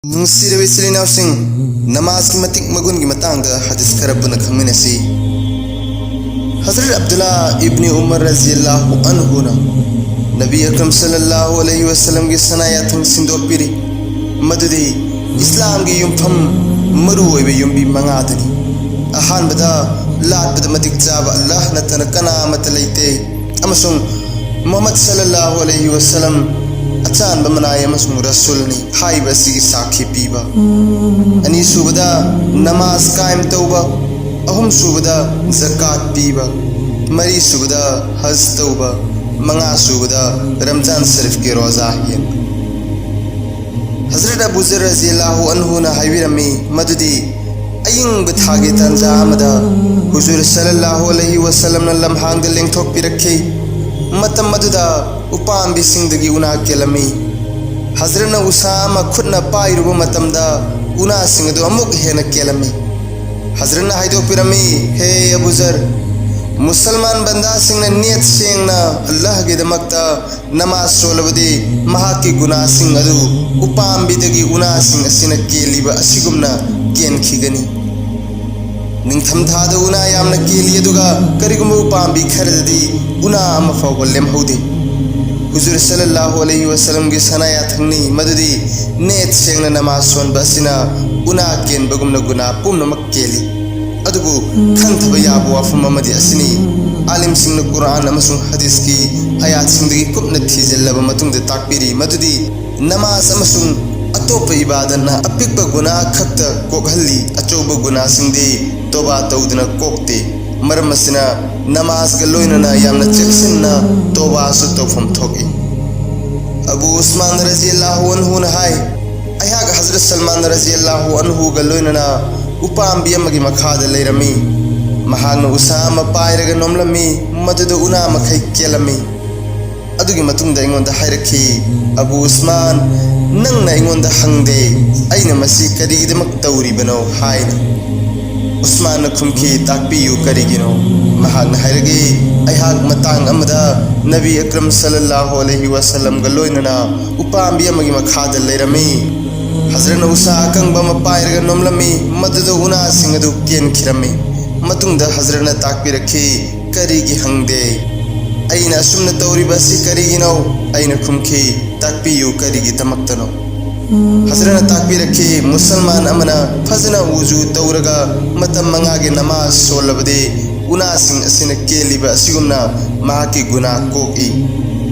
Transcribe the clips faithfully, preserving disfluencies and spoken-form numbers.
ꯅꯨꯡꯁꯤꯔꯕ ꯏꯆꯤꯜ ꯏꯅꯥꯎꯁꯤꯡ, ꯅꯃꯥꯖꯀꯤ ꯃꯇꯤꯛ ꯃꯒꯨꯟꯒꯤ ꯃꯇꯥꯡꯗ ꯍꯗꯤꯁ ꯈꯔ ꯄꯨꯟꯅ ꯈꯪꯃꯤꯟꯅꯁꯤ꯫ ꯍꯖꯔꯠ ꯑꯕꯗꯨꯜꯂꯥ ꯏꯕꯅꯤ ꯎꯃꯔ ꯔꯖꯤꯌꯜꯂꯥꯍꯨ ꯑꯟꯍꯨꯅ ꯅꯕꯤ ꯑꯀꯔꯝ ꯁꯜꯂꯜꯂꯥꯍꯨ ꯑꯂꯩꯍꯤ ꯋꯁꯜꯂꯝꯒꯤ ꯁꯅꯥ ꯌꯥꯊꯪ ꯁꯤꯟꯗꯣꯛꯄꯤꯔꯤ, ꯃꯗꯨꯗꯤ ꯏꯁꯂꯥꯝꯒꯤ ꯌꯨꯝꯐꯝ ꯃꯔꯨ ꯑꯣꯏꯕ ꯌꯨꯝꯕꯤ ꯃꯉꯥꯗꯅꯤ꯫ ꯑꯍꯥꯟꯕꯗ, ꯂꯥꯠꯄꯗ ꯃꯇꯤꯛ ꯆꯥꯕ ꯑꯜꯂꯥꯍ ꯅꯠꯇꯅ ꯀꯅꯥ ꯑꯃꯠꯇ ꯂꯩꯇꯦ ꯑꯃꯁꯨꯡ ꯃꯨꯍꯝꯃꯗ ꯁꯜꯂꯜꯂꯥꯍꯨ ꯑꯂꯩꯍꯤ ꯋꯁꯜꯂꯝ ꯑꯆꯥꯟꯕ ꯃꯅꯥꯏ ꯑꯃꯁꯨꯡ ꯔꯁꯨꯜꯅꯤ ꯍꯥꯏꯕ ꯑꯁꯤꯒꯤ ꯁꯥꯈꯤ ꯄꯤꯕ꯫ ꯑꯅꯤꯁꯨꯕꯗ, ꯅꯃꯥꯖ ꯀꯥꯏꯝ ꯇꯧꯕ꯫ ꯑꯍꯨꯝꯁꯨꯕꯗ, ꯖꯀꯥꯠ ꯄꯤꯕ꯫ ꯃꯔꯤꯁꯨꯕꯗ, ꯍꯖ ꯇꯧꯕ꯫ ꯃꯉꯥꯁꯨꯕꯗ, ꯔꯝꯖꯥꯟ ꯁꯔꯤꯐꯀꯤ ꯔꯣꯖꯥ ꯍꯦꯟꯕ꯫ ꯍꯖꯔꯠ ꯑꯕꯨ ꯖꯔ ꯔꯖꯤꯌꯜꯂꯥꯍꯨ ꯑꯟꯍꯨꯅ ꯍꯥꯏꯕꯤꯔꯝꯃꯤ ꯃꯗꯨꯗꯤ, ꯑꯏꯪꯕ ꯊꯥꯒꯤ ꯇꯥꯟꯖꯥ ꯑꯃꯗ ꯍꯨꯖꯨꯔ ꯁꯜꯂꯜꯂꯥꯍꯨ ꯑꯂꯩꯍꯤ ꯋꯁꯜꯂꯝꯅ ꯂꯝꯍꯥꯡꯗ ꯂꯦꯡꯊꯣꯛꯄꯤꯔꯛꯈꯤ꯫ ꯃꯇꯝ ꯑꯗꯨꯗ ꯎꯄꯥꯝꯕꯤꯁꯤꯡꯗꯒꯤ ꯎꯅꯥ ꯀꯦꯜꯂꯝꯃꯤ꯫ ꯍꯖꯔꯠꯅ ꯎꯁꯥ ꯑꯃ ꯈꯨꯠꯅ ꯄꯥꯏꯔꯨꯕ ꯃꯇꯝꯗ ꯎꯅꯥꯁꯤꯡ ꯑꯗꯨ ꯑꯃꯨꯛ ꯍꯦꯟꯅ ꯀꯦꯜꯂꯝꯃꯤ꯫ ꯍꯖꯔꯠꯅ ꯍꯥꯏꯗꯣꯛꯄꯤꯔꯝꯃꯤ, "ꯍꯦ ꯑꯕꯨ ꯖꯔ, ꯃꯨꯁꯜꯃꯥꯟ ꯕꯟꯗꯥꯁꯤꯡꯅ ꯅꯦꯠ ꯁꯦꯡꯅ ꯑꯜꯂꯥꯍꯒꯤꯗꯃꯛꯇ ꯅꯃꯥꯖ ꯁꯣꯜꯂꯕꯗꯤ ꯃꯍꯥꯛꯀꯤ ꯒꯨꯅꯥꯁꯤꯡ ꯑꯗꯨ ꯎꯄꯥꯝꯕꯤꯗꯒꯤ ꯎꯅꯥꯁꯤꯡ ꯑꯁꯤꯅ ꯀꯦꯜꯂꯤꯕ ꯑꯁꯤꯒꯨꯝꯅ ꯀꯦꯟꯈꯤꯒꯅꯤ꯫ ꯅꯤꯡꯊꯝꯊꯥꯗ ꯎꯅꯥ ꯌꯥꯝꯅ ꯀꯦꯜꯂꯤ, ꯑꯗꯨꯒ ꯀꯔꯤꯒꯨꯝꯕ ꯎꯄꯥꯝꯕꯤ ꯈꯔꯗꯗꯤ ꯎꯅꯥ ꯑꯃ ꯐꯥꯎꯕ ꯂꯦꯝꯍꯧꯗꯦ꯫ ꯍꯨꯖꯨꯔ ꯁꯜꯂꯜꯂꯥꯍꯨ ꯑꯂꯩꯍꯤ ꯋꯁꯜꯂꯝꯒꯤ ꯁꯅꯥ ꯌꯥꯊꯪꯅꯤ ꯃꯗꯨꯗꯤ ꯅꯦꯠ ꯁꯦꯡꯅ ꯅꯃꯥꯖ ꯁꯣꯟꯕ ꯑꯁꯤꯅ ꯎꯅꯥ ꯀꯦꯟꯕꯒꯨꯝꯅ ꯒꯨꯅꯥ ꯄꯨꯝꯅꯃꯛ ꯀꯦꯜꯂꯤ꯫ ꯑꯗꯨꯕꯨ ꯈꯟꯊꯕ ꯌꯥꯕ ꯋꯥꯐꯝ ꯑꯃꯗꯤ ꯑꯁꯤꯅꯤ, ꯑꯥꯂꯤꯝꯁꯤꯡꯅ ꯀꯨꯔꯥꯟ ꯑꯃꯁꯨꯡ ꯍꯗꯤꯁꯀꯤ ꯑꯌꯥꯠꯁꯤꯡꯗꯒꯤ ꯀꯨꯞꯅ ꯊꯤꯖꯤꯜꯂꯕ ꯃꯇꯨꯡꯗ ꯇꯥꯛꯄꯤꯔꯤ ꯃꯗꯨꯗꯤ ꯅꯃꯥꯖ ꯑꯃꯁꯨꯡ ꯑꯇꯣꯞꯄ ꯏꯕꯥꯗꯠꯅ ꯑꯄꯤꯛꯄ ꯒꯨꯅꯥ ꯈꯛꯇ ꯀꯣꯛꯍꯜꯂꯤ, ꯑꯆꯧꯕ ꯒꯨꯅꯥꯁꯤꯡꯗꯤ ꯇꯣꯕꯥ ꯇꯧꯗꯅ ꯀꯣꯛꯇꯦ꯫ ꯃꯔꯝ ꯑꯁꯤꯅ ꯅꯃꯥꯖꯒ ꯂꯣꯏꯅꯅ ꯌꯥꯝꯅ ꯆꯦꯛꯁꯤꯟꯅ ꯇꯣꯕꯥꯁꯨ ꯇꯧꯐꯝ ꯊꯣꯛꯏ꯫ ꯑꯕꯨ ꯎꯁꯃꯥꯟ ꯔꯖꯤꯌꯜꯂꯥꯍꯨ ꯑꯟꯍꯨꯅ ꯍꯥꯏ, "ꯑꯩꯍꯥꯛ ꯍꯖꯔꯠ ꯁꯜꯃꯥꯟ ꯔꯖꯤꯌꯜꯂꯥꯍꯨ ꯑꯟꯍꯨꯒ ꯂꯣꯏꯅꯅ ꯎꯄꯥꯝꯕꯤ ꯑꯃꯒꯤ ꯃꯈꯥꯗ ꯂꯩꯔꯝꯃꯤ꯫ ꯃꯍꯥꯛꯅ ꯎꯁꯥ ꯑꯃ ꯄꯥꯏꯔꯒ ꯅꯣꯝꯂꯝꯃꯤ, ꯃꯗꯨꯗ ꯎꯅꯥ ꯃꯈꯩ ꯀꯦꯜꯂꯝꯃꯤ꯫ ꯑꯗꯨꯒꯤ ꯃꯇꯨꯡꯗ ꯑꯩꯉꯣꯟꯗ ꯍꯥꯏꯔꯛꯈꯤ, 'ꯑꯕꯨ ꯎꯁꯃꯥꯟ, ꯅꯪꯅ ꯑꯩꯉꯣꯟꯗ ꯍꯪꯗꯦ, ꯑꯩꯅ ꯃꯁꯤ ꯀꯔꯤꯒꯤꯗꯃꯛ ꯇꯧꯔꯤꯕꯅꯣ?' ꯍꯥꯏꯅ꯫ ꯎꯁꯃꯥꯟꯅ ꯈꯨꯝꯈꯤ, 'ꯇꯥꯛꯄꯤꯌꯨ, ꯀꯔꯤꯒꯤꯅꯣ?' ꯃꯍꯥꯛꯅ ꯍꯥꯏꯔꯛꯏ, "ꯑꯩꯍꯥꯛ ꯃꯇꯥꯡ ꯑꯃꯗ ꯅꯕꯤ ꯑꯀꯔꯝ ꯁꯜꯂꯜꯂꯥꯍꯨ ꯑꯂꯩꯍꯤ ꯋꯁꯜꯂꯝꯒ ꯂꯣꯏꯅꯅ ꯎꯄꯥꯝꯕꯤ ꯑꯃꯒꯤ ꯃꯈꯥꯗ ꯂꯩꯔꯝꯃꯤ꯫ ꯍꯖꯔꯠꯅ ꯎꯁꯥ ꯑꯀꯪꯕ ꯑꯃ ꯄꯥꯏꯔꯒ ꯅꯣꯝꯂꯝꯃꯤ, ꯃꯗꯨꯗ ꯎꯅꯥꯁꯤꯡ ꯑꯗꯨ ꯀꯦꯟꯈꯤꯔꯝꯃꯤ꯫ ꯃꯇꯨꯡꯗ ꯍꯖꯔꯠꯅ ꯇꯥꯛꯄꯤꯔꯛꯈꯤ, "ꯀꯔꯤꯒꯤ ꯍꯪꯗꯦ? ꯑꯩꯅ ꯑꯁꯨꯝꯅ ꯇꯧꯔꯤꯕ ꯑꯁꯤ ꯀꯔꯤꯒꯤꯅꯣ?" ꯑꯩꯅ ꯈꯨꯝꯈꯤ, "ꯇꯥꯛꯄꯤꯌꯨ, ꯀꯔꯤꯒꯤꯗꯃꯛꯇꯅꯣ?" ꯍꯖꯔꯠꯅ ꯇꯥꯛꯄꯤꯔꯛꯈꯤ, ꯃꯨꯁꯜꯃꯥꯟ ꯑꯃꯅ ꯐꯖꯅ ꯎꯖꯨ ꯇꯧꯔꯒ ꯃꯇꯝ ꯃꯉꯥꯒꯤ ꯅꯃꯥꯖ ꯁꯣꯜꯂꯕꯗꯤ, ꯎꯅꯥꯁꯤꯡ ꯑꯁꯤꯅ ꯀꯦꯜꯂꯤꯕ ꯑꯁꯤꯒꯨꯝꯅ ꯃꯍꯥꯛꯀꯤ ꯒꯨꯅꯥ ꯀꯣꯛꯏ꯫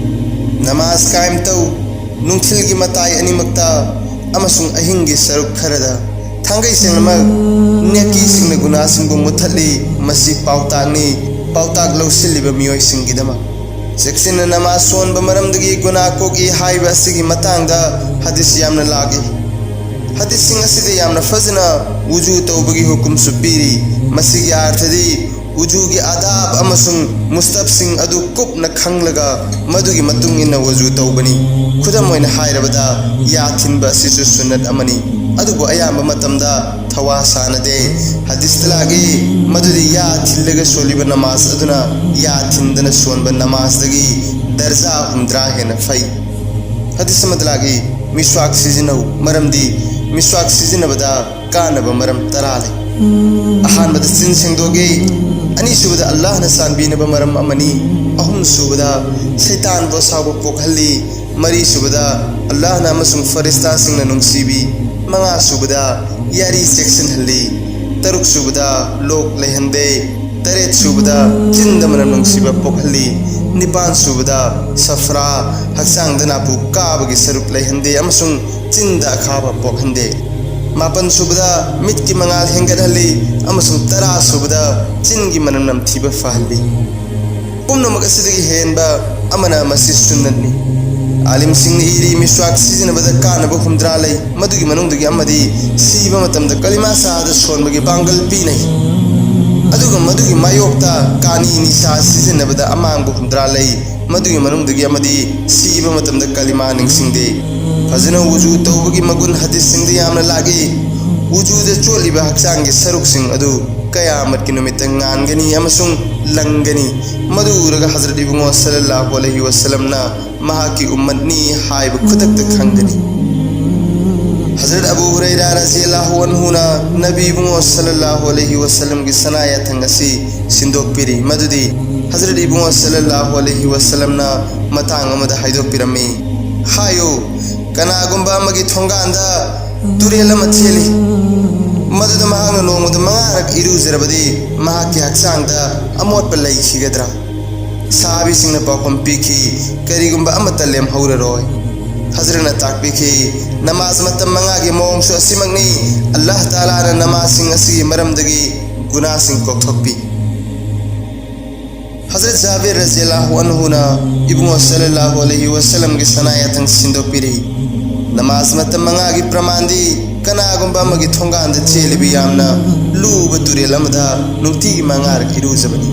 ꯅꯃꯥꯖ ꯀꯥꯏꯝ ꯇꯧ, ꯅꯨꯡꯊꯤꯜꯒꯤ ꯃꯇꯥꯏ ꯑꯅꯤꯃꯛꯇ ꯑꯃꯁꯨꯡ ꯑꯍꯤꯡꯒꯤ ꯁꯔꯨꯛ ꯈꯔꯗ꯫ ꯊꯥꯡꯒꯩ ꯁꯦꯡꯅꯃꯛ ꯅꯦꯀꯤꯁꯤꯡꯅ ꯒꯨꯅꯥꯁꯤꯡꯕꯨ ꯃꯨꯠꯊꯠꯂꯤ꯫ ꯃꯁꯤ ꯄꯥꯎꯇꯥꯛꯅꯤ, ꯄꯥꯎꯇꯥꯛ ꯂꯧꯁꯤꯜꯂꯤꯕ ꯃꯤꯑꯣꯏꯁꯤꯡꯒꯤꯗꯃꯛ꯫ ꯆꯦꯛꯁꯤꯟꯅ ꯅꯃꯥꯖ ꯁꯣꯟꯕ ꯃꯔꯝꯗꯒꯤ ꯒꯨꯅꯥ ꯀꯣꯛꯏ ꯍꯥꯏꯕ ꯑꯁꯤꯒꯤ ꯃꯇꯥꯡꯗ ꯍꯗꯤꯁ ꯌꯥꯝꯅ ꯂꯥꯛꯏ꯫ ꯍꯗꯤꯁꯁꯤꯡ ꯑꯁꯤꯗ ꯌꯥꯝꯅ ꯐꯖꯅ ꯋꯨꯖꯨ ꯇꯧꯕꯒꯤ ꯍꯨꯀꯨꯝꯁꯨ ꯄꯤꯔꯤ꯫ ꯃꯁꯤꯒꯤ ꯑꯥꯔꯊꯗꯤ ꯋꯨꯖꯨꯒꯤ ꯑꯥꯗꯥꯕ ꯑꯃꯁꯨꯡ ꯃꯨꯁꯇꯍꯕꯁꯤꯡ ꯑꯗꯨ ꯀꯨꯞꯅ ꯈꯪꯂꯒ ꯃꯗꯨꯒꯤ ꯃꯇꯨꯡ ꯏꯟꯅ ꯋꯨꯖꯨ ꯇꯧꯕꯅꯤ꯫ ꯈꯨꯗꯝ ꯑꯣꯏꯅ ꯍꯥꯏꯔꯕꯗ, ꯌꯥ ꯊꯤꯟꯕ ꯑꯁꯤꯁꯨ ꯁꯨꯟꯅꯠ ꯑꯃꯅꯤ, ꯑꯗꯨꯕꯨ ꯑꯌꯥꯝꯕ ꯃꯇꯝꯗ ꯊꯋꯥ ꯁꯥꯅꯗꯦ꯫ ꯍꯗꯤꯁꯇ ꯂꯥꯛꯏ, ꯃꯗꯨꯗꯤ ꯌꯥ ꯊꯤꯜꯂꯒ ꯁꯣꯜꯂꯤꯕ ꯅꯃꯥꯖ ꯑꯗꯨꯅ ꯌꯥ ꯊꯤꯟꯗꯅ ꯁꯣꯟꯕ ꯅꯃꯥꯖꯗꯒꯤ ꯗꯔꯖꯥ ꯍꯨꯝꯗ꯭ꯔꯥ ꯍꯦꯟꯅ ꯐꯩ꯫ ꯍꯗꯤꯁ ꯑꯃꯗ ꯂꯥꯛꯏ, "ꯃꯤꯁ꯭ꯋꯥꯛ ꯁꯤꯖꯤꯟꯅꯧ, ꯃꯔꯝꯗꯤ ꯃꯤꯁ꯭ꯋꯥꯛ ꯁꯤꯖꯤꯟꯅꯕꯗ ꯀꯥꯟꯅꯕ ꯃꯔꯝ ꯇꯔꯥ ꯂꯩ꯫ ꯑꯍꯥꯟꯕꯗ ꯆꯤꯟ ꯁꯦꯡꯗꯣꯛꯏ, ꯑꯅꯤꯁꯨꯕꯗ ꯑꯜꯂꯥꯍꯅ ꯆꯥꯟꯕꯤꯅꯕ ꯃꯔꯝ ꯑꯃꯅꯤ, ꯑꯍꯨꯝꯁꯨꯕꯗ ꯁꯩꯇꯥꯟꯕꯨ ꯑꯁꯥꯎꯕ ꯄꯣꯛꯍꯜꯂꯤ, ꯃꯔꯤꯁꯨꯕꯗ ꯑꯜꯂꯥꯍꯅ ꯑꯃꯁꯨꯡ ꯐꯔꯤꯁꯇꯥꯁꯤꯡꯅ ꯅꯨꯡꯁꯤꯕꯤ, ꯃꯉꯥꯁꯨꯕꯗ ꯌꯥꯔꯤ ꯆꯦꯛꯁꯤꯟꯍꯜꯂꯤ, ꯇꯔꯨꯛꯁꯨꯕꯗ ꯂꯣꯛ ꯂꯩꯍꯟꯗꯦ, ꯇꯔꯦꯠꯁꯨꯕꯗ ꯆꯤꯟꯗ ꯃꯅꯝ ꯅꯨꯡꯁꯤꯕ ꯄꯣꯛꯍꯜꯂꯤ, ꯅꯤꯄꯥꯟꯁꯨꯕꯗ ꯁꯐ꯭ꯔꯥ, ꯍꯛꯆꯥꯡꯗ ꯅꯥꯄꯨ ꯀꯥꯕꯒꯤ ꯁꯔꯨꯛ ꯂꯩꯍꯟꯗꯦ ꯑꯃꯁꯨꯡ ꯆꯤꯟꯗ ꯑꯈꯥꯕ ꯄꯣꯛꯍꯟꯗꯦ, ꯃꯥꯄꯟꯁꯨꯕꯗ ꯃꯤꯠꯀꯤ ꯃꯉꯥꯜ ꯍꯦꯟꯒꯠꯍꯜꯂꯤ, ꯑꯃꯁꯨꯡ ꯇꯔꯥꯁꯨꯕꯗ ꯆꯤꯟꯒꯤ ꯃꯅꯝ ꯅꯝꯊꯤꯕ ꯐꯍꯜꯂꯤ꯫ ꯄꯨꯝꯅꯃꯛ ꯑꯁꯤꯗꯒꯤ ꯍꯦꯟꯕ ꯑꯃꯅ ꯃꯁꯤ ꯁꯨꯟꯅꯠꯅꯤ꯫ ꯑꯥꯂꯤꯝꯁꯤꯡꯅ ꯏꯔꯤ, ꯃꯤꯁ꯭ꯋꯥꯛ ꯁꯤꯖꯤꯟꯅꯕꯗ ꯀꯥꯟꯅꯕ ꯍꯨꯝꯗ꯭ꯔꯥ ꯂꯩ, ꯃꯗꯨꯒꯤ ꯃꯅꯨꯡꯗꯒꯤ ꯑꯃꯗꯤ ꯁꯤꯕ ꯃꯇꯝꯗ ꯀꯂꯤꯃꯥ ꯁꯥꯍꯥꯗ ꯁꯣꯟꯕꯒꯤ ꯄꯥꯡꯒꯜ ꯄꯤꯅꯩ꯫ ꯑꯗꯨꯒ ꯃꯗꯨꯒꯤ ꯃꯥꯌꯣꯛꯇ ꯀꯥꯅꯤ ꯅꯤꯁꯥ ꯁꯤꯖꯤꯟꯅꯕꯗ ꯑꯃꯥꯡꯕ ꯍꯨꯝꯗ꯭ꯔꯥ ꯂꯩ, ꯃꯗꯨꯒꯤ ꯃꯅꯨꯡꯗꯒꯤ ꯑꯃꯗꯤ ꯁꯤꯕ ꯃꯇꯝꯗ ꯀꯂꯤꯃꯥ ꯅꯤꯡꯁꯤꯡꯗꯦ꯫ ꯐꯖꯅ ꯋꯨꯖꯨ ꯇꯧꯕꯒꯤ ꯃꯒꯨꯟ ꯍꯗꯤꯁꯁꯤꯡꯗ ꯌꯥꯝꯅ ꯂꯥꯛꯏ꯫ ꯋꯨꯖꯨꯗ ꯆꯣꯠꯂꯤꯕ ꯍꯛꯆꯥꯡꯒꯤ ꯁꯔꯨꯛꯁꯤꯡ ꯑꯗꯨ ꯀꯌꯥꯃꯠꯀꯤ ꯅꯨꯃꯤꯠꯇ ꯉꯥꯟꯒꯅꯤ ꯑꯃꯁꯨꯡ ꯂꯪꯒꯅꯤ꯫ ꯃꯗꯨ ꯎꯔꯒ ꯍꯖꯔꯠ ꯏꯕꯨꯡꯉꯣ ꯁꯜꯂꯜꯂꯥꯍꯨ ꯑꯂꯩꯍꯤ ꯋꯁꯜꯂꯝꯅ ꯃꯍꯥꯛꯀꯤ ꯎꯝꯃꯠꯅꯤ ꯍꯥꯏꯕ ꯈꯨꯗꯛꯇ ꯈꯪꯒꯅꯤ꯫ ꯍꯖꯔꯠ ꯑꯕꯨ ꯍꯨꯔꯩꯔꯥ ꯔꯖꯤꯌꯜꯂꯥꯍꯨ ꯑꯟꯍꯨꯅ ꯅꯕꯤ ꯏꯕꯨꯡꯉꯣ ꯁꯜꯂꯜꯂꯥꯍꯨ ꯑꯂꯩꯍꯤ ꯋꯁꯜꯂꯝꯒꯤ ꯁꯅꯥ ꯌꯥꯊꯪ ꯑꯁꯤ ꯁꯤꯟꯗꯣꯛꯄꯤꯔꯤ꯫ ꯃꯗꯨꯗꯤ ꯍꯖꯔꯠ ꯏꯕꯨꯡꯉꯣ ꯁꯜꯂꯜꯂꯥꯍꯨ ꯑꯂꯩꯍꯤ ꯋꯁꯜꯂꯝꯅ ꯃꯇꯥꯡ ꯑꯃꯗ ꯍꯥꯏꯗꯣꯛꯄꯤꯔꯝꯃꯤ, "ꯍꯥꯏꯌꯨ, ꯀꯅꯥꯒꯨꯝꯕ ꯑꯃꯒꯤ ꯊꯣꯡꯒꯥꯟꯗ ꯇꯨꯔꯦꯜ ꯑꯃ ꯆꯦꯜꯂꯤ, ꯃꯗꯨꯗ ꯃꯍꯥꯛꯅ ꯅꯣꯡꯃꯗ ꯃꯉꯥꯔꯛ ꯏꯔꯨꯖꯔꯕꯗꯤ ꯃꯍꯥꯛꯀꯤ ꯍꯛꯆꯥꯡꯗ ꯑꯃꯣꯠꯄ ꯂꯩꯈꯤꯒꯗ꯭ꯔꯥ?" ꯁꯍꯥꯕꯤꯁꯤꯡꯅ ꯄꯥꯎꯈꯨꯝ ꯄꯤꯈꯤ, "ꯀꯔꯤꯒꯨꯝꯕ ꯑꯃꯠꯇ ꯂꯦꯝꯍꯧꯔꯔꯣꯏ꯫" ꯍꯖꯔꯠꯅ ꯇꯥꯛꯄꯤꯈꯤ, ꯅꯃꯥꯖ ꯃꯇꯝ ꯃꯉꯥꯒꯤ ꯃꯑꯣꯡꯁꯨ ꯑꯁꯤꯃꯛꯅꯤ꯫ ꯑꯜꯂꯥꯍ ꯇꯥꯂꯥꯅ ꯅꯃꯥꯖꯁꯤꯡ ꯑꯁꯤꯒꯤ ꯃꯔꯝꯗꯒꯤ ꯒꯨꯅꯥꯁꯤꯡ ꯀꯣꯛꯊꯣꯛꯄꯤ꯫ ꯍꯖꯔꯠ ꯖꯥꯕꯤꯔ ꯔꯖꯤꯌꯜꯂꯥꯍꯨ ꯑꯟꯍꯨꯅ ꯏꯕꯨꯡꯉꯣ ꯁꯜꯂꯜꯂꯥꯍꯨ ꯑꯂꯩꯍꯤ ꯋꯁꯜꯂꯝꯒꯤ ꯁꯅꯥ ꯌꯥꯊꯪ ꯁꯤꯟꯗꯣꯛꯄꯤꯔꯤ꯫ ꯅꯃꯥꯖ ꯃꯇꯝ ꯃꯉꯥꯒꯤ ꯄ꯭ꯔꯃꯥꯟꯗꯤ ꯀꯅꯥꯒꯨꯝꯕ ꯑꯃꯒꯤ ꯊꯣꯡꯒꯥꯟꯗ ꯆꯦꯜꯂꯤꯕ ꯌꯥꯝꯅ ꯂꯨꯕ ꯇꯨꯔꯦꯜ ꯑꯃꯗ ꯅꯨꯡꯇꯤꯒꯤ ꯃꯉꯥꯔꯛ ꯏꯔꯨꯖꯕꯅꯤ꯫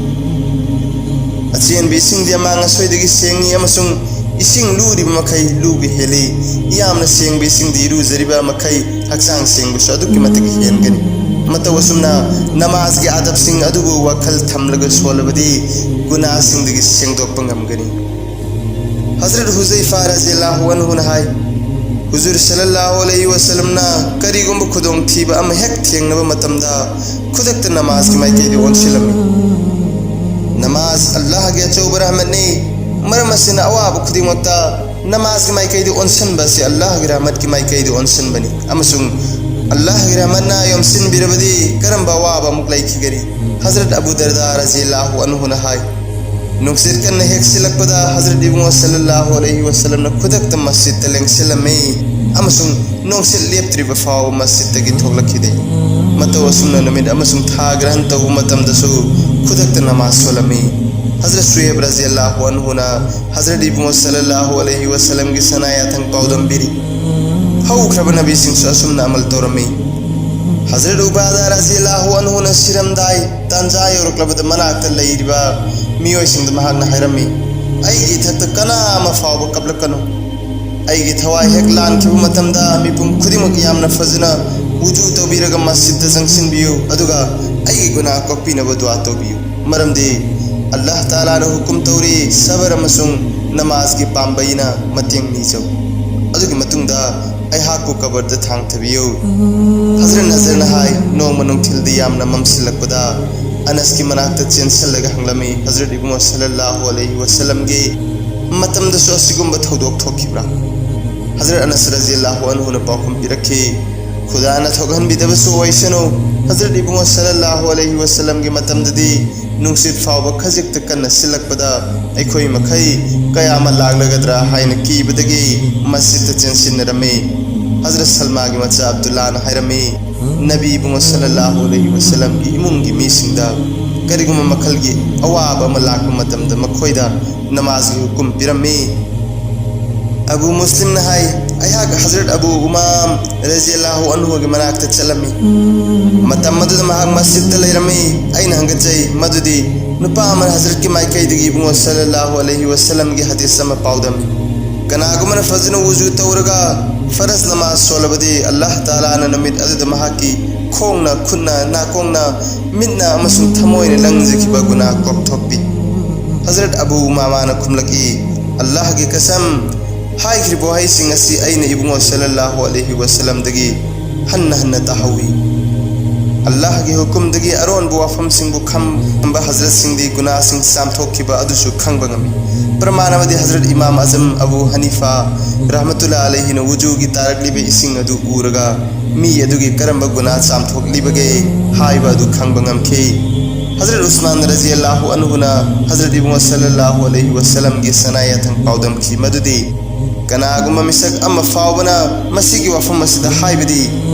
ꯑꯆꯦꯟꯕ ꯏꯁꯤꯡꯗꯤ ꯑꯃꯥꯡ ꯑꯁꯣꯏꯗꯒꯤ ꯁꯦꯡꯉꯤ ꯑꯃꯁꯨꯡ ꯏꯁꯤꯡ ꯂꯨꯔꯤꯕ ꯃꯈꯩ ꯂꯨꯕ ꯍꯦꯜꯂꯤ꯫ ꯌꯥꯝꯅ ꯁꯦꯡꯕ ꯏꯁꯤꯡꯗꯤ ꯏꯔꯨꯖꯔꯤꯕ ꯃꯈꯩ ꯍꯛꯆꯥꯡ ꯁꯦꯡꯕꯁꯨ ꯑꯗꯨꯛꯀꯤ ꯃꯇꯤꯛ ꯍꯦꯟꯒꯅꯤ꯫ ꯃꯇꯧ ꯑꯁꯨꯝꯅ ꯅꯃꯥꯖꯒꯤ ꯑꯥꯗꯕꯁꯤꯡ ꯑꯗꯨꯕꯨ ꯋꯥꯈꯜ ꯊꯝꯂꯒ ꯁꯣꯜꯂꯕꯗꯤ ꯒꯨꯅꯥꯁꯤꯡꯗꯒꯤ ꯁꯦꯡꯗꯣꯛꯄ ꯉꯝꯒꯅꯤ꯫ ꯍꯖꯔꯠ ꯍꯨꯖꯩꯐꯥ ꯔꯖꯤꯌꯜꯂꯥꯍꯨ ꯑꯟꯍꯨꯅ ꯍꯥꯏ, ꯍꯨꯖꯨꯔ ꯁꯜꯂꯜꯂꯥꯍꯨ ꯑꯂꯩꯍꯤ ꯋꯁꯜꯂꯝꯅ ꯀꯔꯤꯒꯨꯝꯕ ꯈꯨꯗꯣꯡꯊꯤꯕ ꯑꯃ ꯍꯦꯛ ꯊꯦꯡꯅꯕ ꯃꯇꯝꯗ ꯈꯨꯗꯛꯇ ꯅꯃꯥꯖꯀꯤ ꯃꯥꯏꯀꯩꯗ ꯑꯣꯟꯁꯤꯜꯂꯝꯃꯤ꯫ ꯅꯃꯥꯖ ꯑꯜꯂꯥꯍꯒꯤ ꯑꯆꯧꯕ ꯔꯍꯃꯠꯅꯤ꯫ ꯃꯔꯝ ꯑꯁꯤꯅ ꯑꯋꯥꯕ ꯈꯨꯗꯤꯡꯃꯛꯇ ꯅꯃꯥꯖꯀꯤ ꯃꯥꯏꯀꯩꯗ ꯑꯣꯟꯁꯤꯟꯕ ꯑꯁꯤ ꯑꯜꯂꯥꯍꯒꯤ ꯔꯍꯃꯠꯀꯤ ꯃꯥꯏꯀꯩꯗ ꯑꯣꯟꯁꯤꯟꯕꯅꯤ꯫ ꯑꯃꯁꯨꯡ ꯑꯜꯂꯥꯍꯒꯤ ꯔꯍꯃꯠꯅ ꯌꯣꯝꯁꯤꯟꯕꯤꯔꯕꯗꯤ ꯀꯔꯝꯕ ꯑꯋꯥꯕ ꯑꯃꯨꯛ ꯂꯩꯈꯤꯒꯅꯤ? ꯍꯖꯔꯠ ꯑꯕꯨ ꯗꯔꯗꯥ ꯔꯖꯤꯌꯜꯂꯥꯍꯨ ꯑꯟꯍꯨꯅ ꯍꯥꯏ, ꯅꯨꯡꯁꯤꯠ ꯀꯟꯅ ꯍꯦꯛ ꯁꯤꯜꯂꯛꯄꯗ ꯍꯖꯔꯠ ꯏꯕꯨꯡꯉꯣ ꯁꯜꯂꯜꯂꯥꯍꯨ ꯑꯂꯩꯍꯤ ꯋꯁꯜꯂꯝꯅ ꯈꯨꯗꯛꯇ ꯃꯁꯖꯤꯗꯇ ꯂꯦꯡꯁꯤꯜꯂꯝꯃꯤ ꯑꯃꯁꯨꯡ ꯅꯨꯡꯁꯤꯠ ꯂꯦꯞꯇ꯭ꯔꯤꯕ ꯐꯥꯎꯕ ꯃꯁꯖꯤꯗꯇꯒꯤ ꯊꯣꯛꯂꯛꯈꯤꯗꯦ꯫ ꯃꯇꯧ ꯑꯁꯨꯝꯅ ꯅꯨꯃꯤꯠ ꯑꯃꯁꯨꯡ ꯊꯥ ꯒ꯭ꯔꯍꯟ ꯇꯧꯕ ꯃꯇꯝꯗꯁꯨ ꯈꯨꯗꯛꯇ ꯅꯃꯥꯖ ꯁꯣꯜꯂꯝꯃꯤ꯫ ꯍꯖꯔꯠ ꯁꯨꯍꯦꯕ ꯔꯖꯤꯌꯜꯂꯥꯍꯨ ꯑꯟꯍꯨꯅ ꯍꯖꯔꯠ ꯏꯕꯨꯡꯉꯣ ꯁꯜꯂꯜꯂꯥꯍꯨ ꯑꯂꯩꯍꯤ ꯋꯁꯜꯂꯝꯒꯤ ꯁꯅꯥ ꯌꯥꯊꯪ ꯄꯥꯎꯗꯝꯕꯤꯔꯤ꯫ ꯍꯧꯈ꯭ꯔꯕ ꯅꯕꯤꯁꯤꯡꯁꯨ ꯑꯁꯨꯝꯅ ꯑꯃꯜ ꯇꯧꯔꯝꯃꯤ꯫ ꯍꯖꯔꯠ ꯎꯕꯥꯗꯥ ꯔꯖꯤꯌꯜꯂꯥꯍꯨ ꯑꯟꯍꯨꯅ ꯁꯤꯔꯝꯗꯥꯏ ꯇꯥꯟꯖꯥ ꯌꯧꯔꯛꯂꯕꯗ ꯃꯅꯥꯛꯇ ꯂꯩꯔꯤꯕ ꯃꯤꯑꯣꯏꯁꯤꯡꯗ ꯃꯍꯥꯛꯅ ꯍꯥꯏꯔꯝꯃꯤ, "ꯑꯩꯒꯤ ꯏꯊꯛꯇ ꯀꯅꯥ ꯑꯃ ꯐꯥꯎꯕ ꯀꯞꯂꯛꯀꯅꯨ꯫ ꯑꯩꯒꯤ ꯊꯋꯥꯏ ꯍꯦꯛ ꯂꯥꯟꯈꯤꯕ ꯃꯇꯝꯗ ꯃꯤꯄꯨꯝ ꯈꯨꯗꯤꯡꯃꯛ ꯌꯥꯝꯅ ꯐꯖꯅ ꯋꯨꯖꯨ ꯇꯧꯕꯤꯔꯒ ꯃꯁꯖꯤꯗꯇ ꯆꯪꯁꯤꯟꯕꯤꯌꯨ, ꯑꯗꯨꯒ ꯑꯩꯒꯤ ꯒꯨꯅꯥ ꯀꯣꯛꯄꯤꯅꯕ ꯗꯨꯋꯥ ꯇꯧꯕꯤꯌꯨ꯫ ꯃꯔꯝꯗꯤ ꯑꯜꯂꯥꯍ ꯇꯥꯂꯥꯅ ꯍꯨꯀꯨꯝ ꯇꯧꯔꯤ, ꯁꯕꯔ ꯑꯃꯁꯨꯡ ꯅꯃꯥꯖꯒꯤ ꯄꯥꯝꯕꯩꯅ ꯃꯇꯦꯡ ꯅꯤꯖꯧ꯫ ꯑꯗꯨꯒꯤ ꯃꯇꯨꯡꯗ ꯑꯩꯍꯥꯛꯄꯨ ꯀꯕꯔꯗ ꯊꯥꯡꯊꯕꯤꯌꯨ꯫ ꯍꯖꯔꯠ ꯅꯖꯔꯅ ꯍꯥꯏ, ꯅꯣꯡꯃ ꯅꯨꯡꯊꯤꯜꯗꯤ ꯌꯥꯝꯅ ꯃꯝꯁꯤꯜꯂꯛꯄꯗ ꯑꯅꯁꯀꯤ ꯃꯅꯥꯛꯇ ꯆꯦꯟꯁꯤꯜꯂꯒ ꯍꯪꯂꯝꯃꯤ, "ꯍꯖꯔꯠ ꯏꯕꯨꯡꯉꯣ ꯁꯜꯂꯜꯂꯥꯍꯨ ꯑꯂꯩꯍꯤ ꯋꯁꯜꯂꯝꯒꯤ ꯃꯇꯝꯗꯁꯨ ꯑꯁꯤꯒꯨꯝꯕ ꯊꯧꯗꯣꯛ ꯊꯣꯛꯈꯤꯕ꯭ꯔꯥ?" ꯍꯖꯔꯠ ꯑꯅꯁ ꯔꯖꯤꯌꯜꯂꯥꯍꯨ ꯑꯟꯍꯨꯅ ꯄꯥꯎꯈꯨꯝ ꯄꯤꯔꯛꯈꯤ, "ꯈꯨꯗꯥꯅ ꯊꯣꯛꯍꯟꯕꯤꯗꯕꯁꯨ ꯑꯣꯏꯁꯅꯨ, ꯍꯖꯔꯠ ꯏꯕꯨꯡꯉꯣ ꯁꯜꯂꯜꯂꯥꯍꯨ ꯑꯂꯩꯍꯤ ꯋꯁꯜꯂꯝꯒꯤ ꯃꯇꯝꯗꯗꯤ ꯅꯨꯡꯁꯤꯠ ꯐꯥꯎꯕ ꯈꯖꯤꯛꯇ ꯀꯟꯅ ꯁꯤꯜꯂꯛꯄꯗ ꯑꯩꯈꯣꯏ ꯃꯈꯩ ꯀꯌꯥ ꯑꯃ ꯂꯥꯛꯂꯒꯗ꯭ꯔꯥ ꯍꯥꯏꯅ ꯀꯤꯕꯗꯒꯤ ꯃꯁꯖꯤꯗꯇ ꯆꯦꯟꯁꯤꯟꯅꯔꯝꯃꯤ꯫" ꯍꯖꯔꯠ ꯁꯜꯃꯥꯒꯤ ꯃꯆꯥ ꯑꯕꯗꯨꯜꯂꯥꯅ ꯍꯥꯏꯔꯝꯃꯤ, "ꯅꯕꯤ ꯏꯕꯨꯡꯉꯣ ꯁꯜꯂꯜꯂꯥꯍꯨ ꯑꯂꯩꯍꯤ ꯋꯁꯜꯂꯝꯒꯤ ꯏꯃꯨꯡꯒꯤ ꯃꯤꯁꯤꯡꯗ ꯀꯔꯤꯒꯨꯝꯕ ꯃꯈꯜꯒꯤ ꯑꯋꯥꯕ ꯑꯃ ꯂꯥꯛꯄ ꯃꯇꯝꯗ ꯃꯈꯣꯏꯗ ꯅꯃꯥꯖꯒꯤ ꯍꯨꯀꯨꯝ ꯄꯤꯔꯝꯃꯤ꯫" ꯑꯕꯨ ꯃꯨꯁꯂꯤꯝꯅ ꯍꯥꯏ, "ꯑꯩꯍꯥꯛ ꯍꯖꯔꯠ ꯑꯕꯨ ꯎꯃꯥꯝ ꯔꯖꯤꯌꯜꯂꯥꯍꯨ ꯑꯟꯍꯨꯒꯤ ꯃꯅꯥꯛꯇ ꯆꯠꯂꯝꯃꯤ꯫ ꯃꯇꯝ ꯑꯗꯨꯗ ꯃꯍꯥꯛ ꯃꯁꯖꯤꯗꯇ ꯂꯩꯔꯝꯃꯤ꯫ ꯑꯩꯅ ꯍꯪꯒꯠꯆꯩ ꯃꯗꯨꯗꯤ ꯅꯨꯄꯥ ꯑꯃꯅ ꯍꯖꯔꯠꯀꯤ ꯃꯥꯏꯀꯩꯗꯒꯤ ꯏꯕꯨꯡꯉꯣ ꯁꯜꯂꯜꯂꯥꯍꯨ ꯑꯂꯩꯍꯤ ꯋꯁꯜꯂꯝꯒꯤ ꯍꯗꯤꯁ ꯑꯃ ꯄꯥꯎꯗꯝꯃꯤ꯫ ꯀꯅꯥꯒꯨꯝꯕꯅ ꯐꯖꯅ ꯋꯨꯖꯨ ꯇꯧꯔꯒ ꯐꯔꯖ ꯅꯃꯥꯖ ꯁꯣꯜꯂꯕꯗꯤ ꯑꯜꯂꯥꯍ ꯇꯥꯂꯥꯅ ꯅꯨꯃꯤꯠ ꯑꯗꯨꯗ ꯃꯍꯥꯛꯀꯤ ꯈꯣꯡꯅ, ꯈꯨꯠꯅ, ꯅꯥꯀꯣꯡꯅ, ꯃꯤꯠꯅ ꯑꯃꯁꯨꯡ ꯊꯃꯣꯏꯅ ꯂꯪꯖꯈꯤꯕ ꯒꯨꯅꯥ ꯀꯣꯛꯊꯣꯛꯄꯤ꯫" ꯍꯖꯔꯠ ꯑꯕꯨ ꯎꯃꯥꯃꯥꯅ ꯈꯨꯝꯂꯛꯏ, "ꯑꯜꯂꯥꯍꯒꯤ ꯀꯁꯝ, ꯍꯥꯏꯈ꯭ꯔꯤꯕ ꯋꯥꯍꯩꯁꯤꯡ ꯑꯁꯤ ꯑꯩꯅ ꯏꯕꯨꯡꯉꯣ ꯁꯜꯂꯜꯂꯥꯍꯨ ꯑꯂꯩꯍꯤ ꯋꯁꯜꯂꯝꯗꯒꯤ ꯍꯟꯅ ꯍꯟꯅ ꯇꯥꯍꯧꯏ꯫ ꯑꯜꯂꯥꯍꯒꯤ ꯍꯨꯀꯨꯝꯗꯒꯤ ꯑꯔꯣꯟꯕ ꯋꯥꯐꯝꯁꯤꯡꯕꯨ ꯈꯝꯕ ꯍꯖꯔꯠꯁꯤꯡꯗꯤ ꯒꯨꯅꯥꯁꯤꯡ ꯆꯥꯝꯊꯣꯛꯈꯤꯕ ꯑꯗꯨꯁꯨ ꯈꯪꯕ ꯉꯝꯃꯤ꯫" ꯄ꯭ꯔꯃꯥꯟ ꯑꯃꯗꯤ ꯍꯖꯔꯠ ꯏꯃꯥꯝ ꯑꯖꯝ ꯑꯕꯨ ꯍꯅꯤꯐꯥ ꯔꯍꯃꯇꯨꯜꯂꯥ ꯑꯂꯩꯍꯤꯅ ꯋꯨꯖꯨꯒꯤ ꯇꯥꯔꯛꯂꯤꯕ ꯏꯁꯤꯡ ꯑꯗꯨ ꯎꯔꯒ ꯃꯤ ꯑꯗꯨꯒꯤ ꯀꯔꯝꯕ ꯒꯨꯅꯥ ꯆꯥꯝꯊꯣꯛꯂꯤꯕꯒꯦ ꯍꯥꯏꯕ ꯑꯗꯨ ꯈꯪꯕ ꯉꯝꯈꯤ꯫ ꯍꯖꯔꯠ ꯎꯁꯃꯥꯟ ꯔꯖꯤꯌꯜꯂꯥꯍꯨ ꯑꯟꯍꯨꯅ ꯍꯖꯔꯠ ꯏꯕꯨꯡꯉꯣ ꯁꯜꯂꯜꯂꯥꯍꯨ ꯑꯂꯩꯍꯤ ꯋꯁꯜꯂꯝꯒꯤ ꯁꯅꯥ ꯌꯥꯊꯪ ꯄꯥꯎꯗꯝꯈꯤ ꯃꯗꯨꯗꯤ, "ꯀꯅꯥꯒꯨꯝꯕ ꯃꯤꯁꯛ ꯑꯃ ꯐꯥꯎꯕꯅ ꯃꯁꯤꯒꯤ ꯋꯥꯐꯝ ꯑꯁꯤꯗ ꯍꯥꯏꯕꯗꯤ,